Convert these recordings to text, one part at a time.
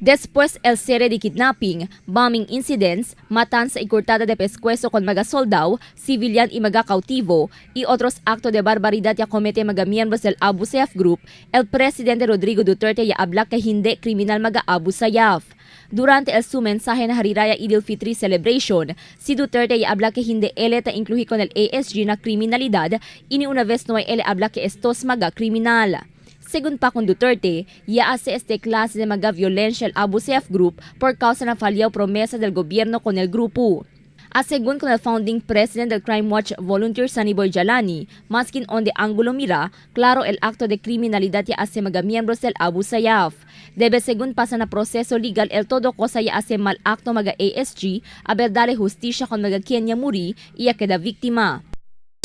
Después el serie de kidnapping, bombing incidents, matanza y cortada de pescuezo con mga soldado, civilian y mga cautivo, y otros actos de barbaridad ya comete mga miembros del Abu Sayyaf Group, el presidente Rodrigo Duterte ya habla que hindi criminal mga Abu Sayyaf. Durante el su mensaje na Hari Raya Idul Fitri celebration, si Duterte ya habla que hindi ele ta incluir con el ASG na kriminalidad, y ni una vez no hay ele habla que estos mga kriminal. Según pa con Duterte, ya hace este clase de mga violencia el Abu Sayyaf Group por causa na falhao promesa del gobierno con el grupo. A según con el founding president del Crime Watch Volunteer Sunny Boy Jalani, maskin onde ángulo mira, claro el acto de criminalidad ya hace mga miembros del Abu Sayyaf. Debe según pasa na proceso legal el todo cosa ya hace mal acto mga ASG, a ver dale justicia con mga quien ya muri y ya queda víctima.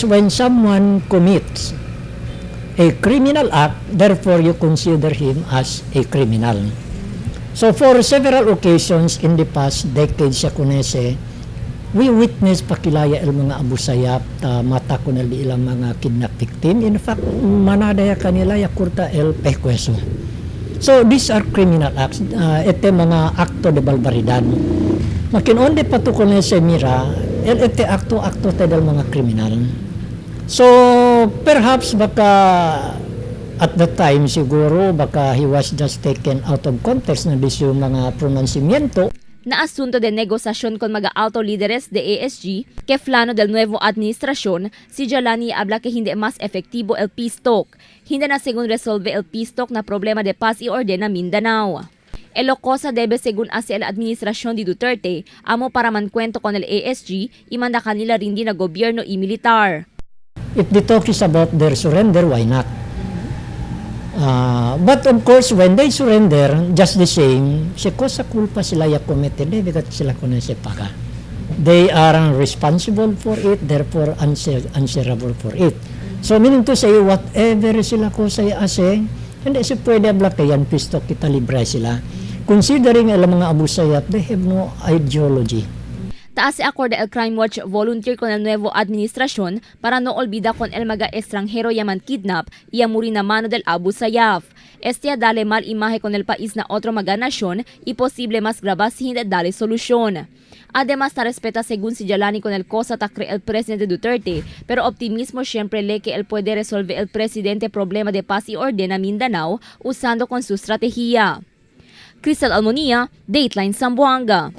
When someone commits a criminal act, therefore you consider him as a criminal. So for several occasions in the past decades sa kunese, we witness pakilaya el mga Abu Sayyaf ta mata ko di ilang mga kidnap victim. In fact, manadaya kanila ya kurta el pescuezo. So these are criminal acts. Ete mga acto de barbaridad. Makin onde pa to kunese mira, el ete acto acto te del mga kriminal. So, perhaps baka at the time siguro baka he was just taken out of context na dis yung mga pronunciamiento. Na asunto de negociación con mga alto líderes de ASG que plano del nuevo administración, si Jalani habla que hindi más efectivo el peace talk. Hindi na según resolve el peace talk na problema de paz y orden na Mindanao. El cosa debe según hace la administración de Duterte, amo para mancuento con el ASG y manda kanila rin din na gobyerno y militar. If the talk is about their surrender, why not? But of course, when they surrender, just the same, si cosa culpa sila ya comete, debe sila se paga. They are responsible for it, therefore answerable for it. So meaning to say, whatever sila ko sa ase, hindi si pwede habla kay yan pisto kita libre sila. Considering alam mga Abu Sayyaf, they have no ideology. Taas se acorda el Crime Watch volunteer con el nuevo administración para no olvida con el mga extranjero yaman kidnap y amuri na mano del Abu Sayyaf. Este dale mal imahe con el país na otro mga nasyon y posible más grave si hindi dale solusyon. Además, ta respeta según si Jalani con el cosa ta cree el presidente Duterte, pero optimismo siempre lee que él puede resolver el presidente problema de paz y orden a Mindanao usando con su estrategia. Crystal Almonia, Dateline Zamboanga.